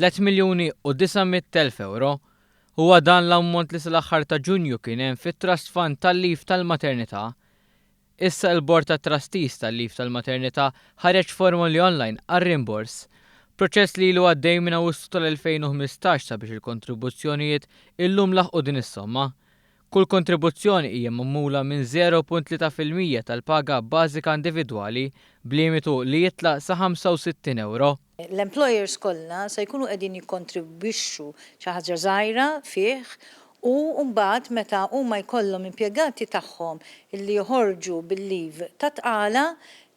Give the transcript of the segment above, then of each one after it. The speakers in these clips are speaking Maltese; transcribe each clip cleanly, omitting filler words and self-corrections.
3,900,000 ewro. Huwa dan l-ammont li sal-aħħar ta' Ġunju kien hemm fit-Trust Fund tal-Leave tal-Maternità. Issa il-Bord tat-Trustees tal-Leave tal-Maternità ħareġ formoli online għar-rimbors. Proċess li ilu għaddej minn Awwissu tal-2015 sabiex il-kontribuzzjonijiet illum laħqu din is-somma. Kull kontribuzzjoni hija magħmula minn 0.3% tal-paga bażika individwali b'limitu li jitla' sa 65 ewro. L-employers kollha se jkunu qegħdin jikkontribwixxu xi ħaġa żgħira fih u mbagħad meta huma jkollhom impjegati tagħhom li joħorġu bil-leave ta' tqala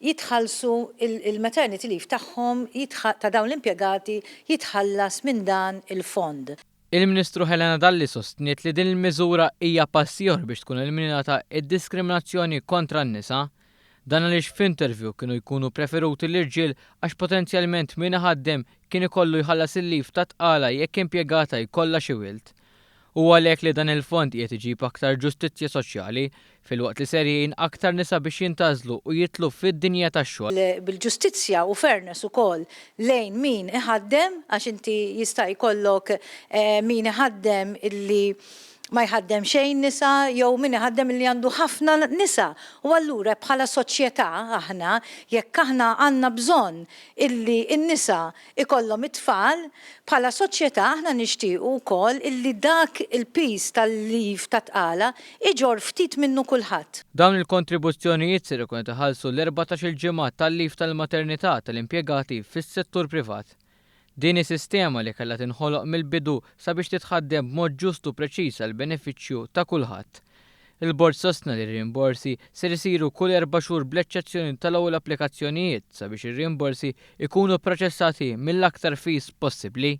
jitħallsu il-maternity leave tagħhom ta' dawn l-impjegati jitħallas minn dan il-fond. Il-Ministru Helena Dalli sostniet li din il-miżura hija pass ieħor biex tkun eliminata id-diskriminazzjoni kontra n-nisa. Dan għaliex f'interview kienu jkunu preferuti l-irġiel għax potenzjalment min iħaddem kien ikollu jħallas il-leave ta' tqala jekk impjegata jkollha xi wild. U għalhekk li dan il-fond qiegħed iġib aktar ġustizzja soċjali filwaqt li ser jgħin aktar nisa biex jintgħażlu u jidħlu fid-dinja tax-xogħol. Bil-ġustizzja u fairness ukoll lejn min iħaddem, għax inti jista' jkollok min iħaddem illi ma jħaddem xejn nisa jew min iħaddem illi għandu ħafna nisa. U allura bħala soċjetà aħna, jekk aħna għandna bżonn illi n-nisa ikollhom it-tfal, bħala soċjetà aħna nixtiequ wkoll illi dak il-piż tal-leave ta' tqala iġorr ftit minnu kulħadd. Dawn il-kontribuzzjonijiet ser ikunu qed iħallsu l-14-il ġimgħa tal-leave tal-maternità tal-impjegati fis-settur privat. Din hi sistema li kellha tinħoloq mill-bidu sabiex titħaddem b'mod ġust u preċiż għall-benefiċċju ta' kulħadd. Il-Bord sostna li r-rimborsi ser isiru kull 4 xhur bl-eċċezzjoni tal-ewwel applikazzjonijiet sabiex ir-rimborsi ikunu pproċessati mill-aktar fis possibbli.